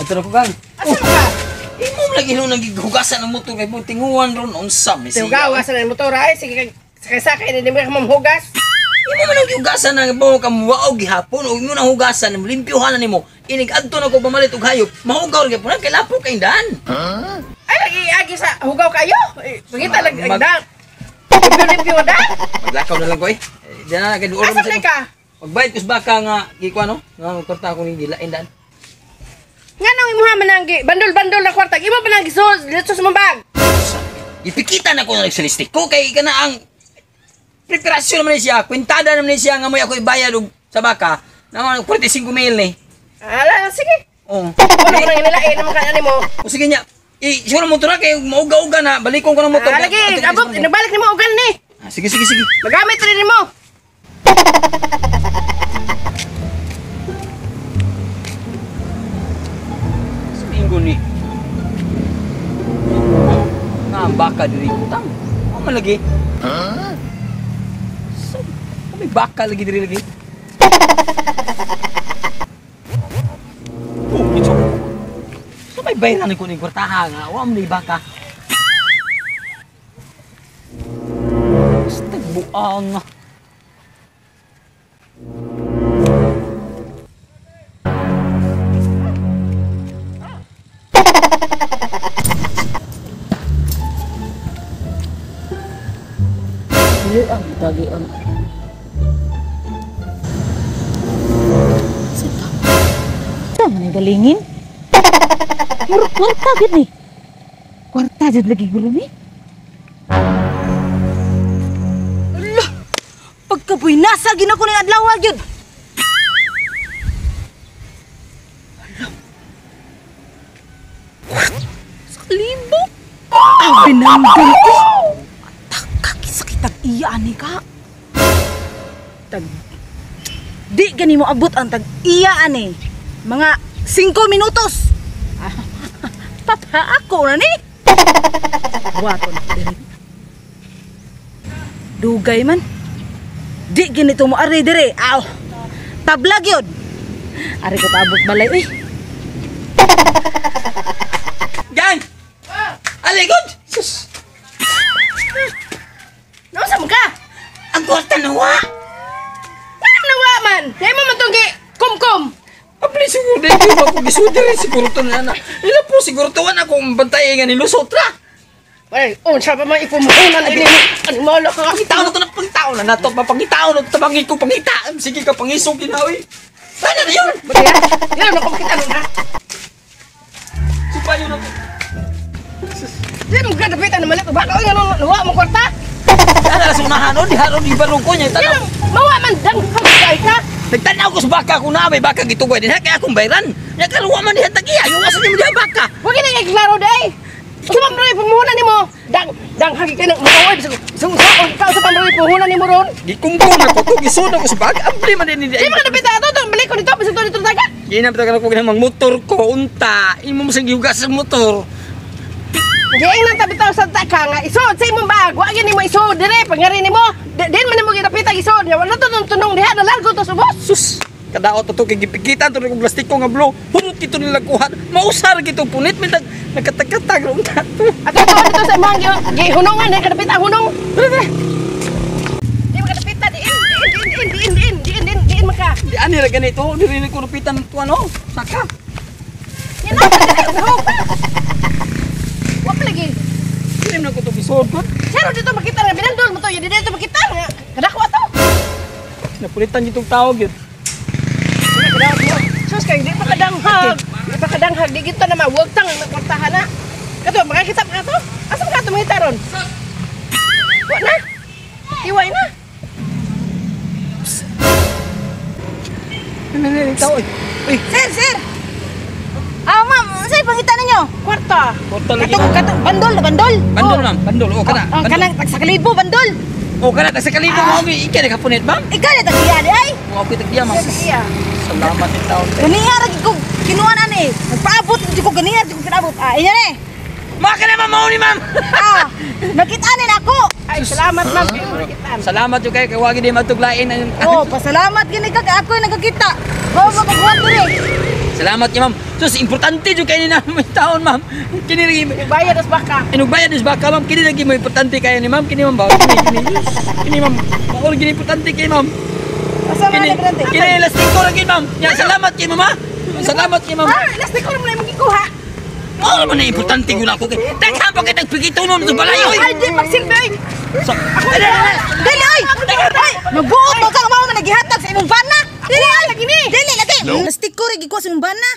Ito na ko gang. Asa ka? Imo lagi nung naghugasan ang motor kay tinguan ron unsa may siya. Tihugasan ang motor ay sige kag sakay-sakay hindi mo ka mamhugas. Imo man ang gihugasan ang mo ka muwaog gihapon ug imo nang hugasan limpyuhan na nimo. Inig adto na ko pamalit og hayop, mahugaw ra gyud kay lapok kay daan. Ay lagi agi sa hugaw kayo. Eh, pangita lang ang daan. Limpyo-limpyo da. Maglakaw na lang ko eh. Di na kay duol Asa man ka? Pagbayad ko sa baka nga gikuan no, nga kwarta ko ning gilain daan. Nga nang imuha man ang bandol-bandol na kwarta. Imo pa nang gisod dito sa mong bag. Ipikita na ko na nagsilistik ko kay kana ang preparasyon naman ni siya, kwintada naman ni siya nga mo'y ako ibayad og sa baka na 45 mil ni. Ala, sige. Oh. Wala ko nang inilain naman ka nimo. O sige niya. Eh, siguro motor na kay mauga-uga na, balikon ko ng motor. Ah, lagi, abot, nabalik nimo ugan ni. Ah, sige, sige, sige. Magamit rin nimo. Sa ni. Nga ang baka diri utang. O man lagi. Ha? So, may baka lagi diri lagi. Oh, ito. So may bayaran ko ning kwartaha nga, wa man ni baka. Basta buang. Ang tagi ang Sita. Saan man galingin? Murag kwarta gid ni. Kwarta jud lagi gulo ni. Ala! Pagkabuy nasa gid ako ning adlaw gyud. Ala. Sa libo. Ang binandol ko. Kakisakit ang iya ani ka. Tag di gani mo abot ang tag iya ani. Mga 5 minutos. Papa ako na ni. Waton diri. Dugay man. Di gani to mo ari dire. Aw. Tablag yun. Ari ko paabot balay uy. Gang! Aligod! Sus! Nausa man ka? Ang kwarta nawa! Ano nawa man? Kaya mo man tong gi kumkum. Apli siguro din ko ako gisudi rin siguro to na. Ila po siguro to na akong bantay nga ni lusot ra. Ay, unsa pa man ipumuhunan ini. Ano malo ka? Pangitaon na to na pangitaon na nato pangitaon na to tabangi ko pangita. Sige ka pangisog ginawi. Sana na yun. Buti ha? Yan ako makita nun ha. Supayo na to. Di mo gadapitan na malit baka oy ngano nawa mo kwarta. Sana na sunahan o di haron ibalong ko niya tanaw. Mawa man dang kay ka. Nagtanaw ko sa baka kung na may baka gitugoy din ha kaya akong bayran. Nya karuwa man diha tagiya, yung wasa nimo diha baka. Wa gid ay klaro day. Unsa man roy pumuhunan nimo? Dang dang hagi kay nang maoy bisag bisag unsaon ka unsa man roy pumuhunan nimo ron? Gikumkum ako to gisud ako sa bag. Ampli man din Di mo gadapitan ato to balik ko dito bisag to dito dagat. Ginam ta ko ginang motor ko unta. Imo mo sang gihugas sa motor. Giing nang tabi taw sa taka nga isod sa imong bag. Wa gyud nimo isod dire pangari nimo. Din man nimo gidapita isod. Nya wala to tunong diha na largo to subos. Sus, kadaot to kay gipikitan to kog plastiko nga blue. Hunot kito nila kuhan. Mausar gito punit mi nagkatag-katag unta to. Ato to dito sa imong gihunongan eh kadapita hunong. Dere dere. Di mo kadapita diin diin diin diin diin diin diin man ka. Di ani ra ganito, diri ni ko rupitan to ano? Saka. Yan na diri. Wa pa lagi. Dili man ko to bisod ko. Sero dito makita nga binandol mo to, yun dito makita nga kadako ato. Napulitan gitong tao gyud. Sus kay di pa kadanghag. Di pa kadanghag di gito na mawag tang ang kwartahan na. Kato makakita pa kato. Asa man kato mangita ron? Wa na. Iway na. Nini tao. Uy, Sir, sir. Ah, ma'am, sir, pangita ninyo. Kwarta. kwarta lagi. Katong katong bandol, bandol. Bandol ma'am, bandol. O kana. Oh, kanang tag sa kalibo bandol. O kana tag sa kalibo mo ikaw nakapunit ma'am. Ikaw na tag iya di ay. Mo ako tag diya ma'am. Iya. Salamat ni taon. Ganiya ra gid ko kinuha na ni. Nagpaabot gid ko ganiya gid ko pinaabot. Ah, inya ni. Maka na ma'am mao ni ma'am. Ah, nakita ni nako. Ay, salamat ma'am. Makitaan. Salamat jud kay wagi di matuglain ang Oh, pasalamat gini ka kay ako'y nagakita. Bao ba kag diri. Salamat kay ma'am. Sus, importante jud kay ni na taon, ma'am. Kini lagi Bayad as baka. Inug bayad is baka, ma'am. Kini lagi mo importante kay ni ma'am. Kini ma'am ba? Kini kini. Kini ma'am. Mao kini importante kay ma'am. Asa man Kini na brande? kini lastiko lagi, ma'am. Ya, salamat kay mama. Salamat kay ma'am. Ah, lastiko ra man imong gikuha. Mao man na importante gyud ako kay. Daghan pa kay tagpigitunon sa balay oy. Ay, di magsilbi oy. Sa Dili oy. Ay, magbuot mo ka nga mao man nagihatag sa imong bana. Dili oy. Lagi ni. Dili lagi. Plastic ko rin gikuha sa imong bana.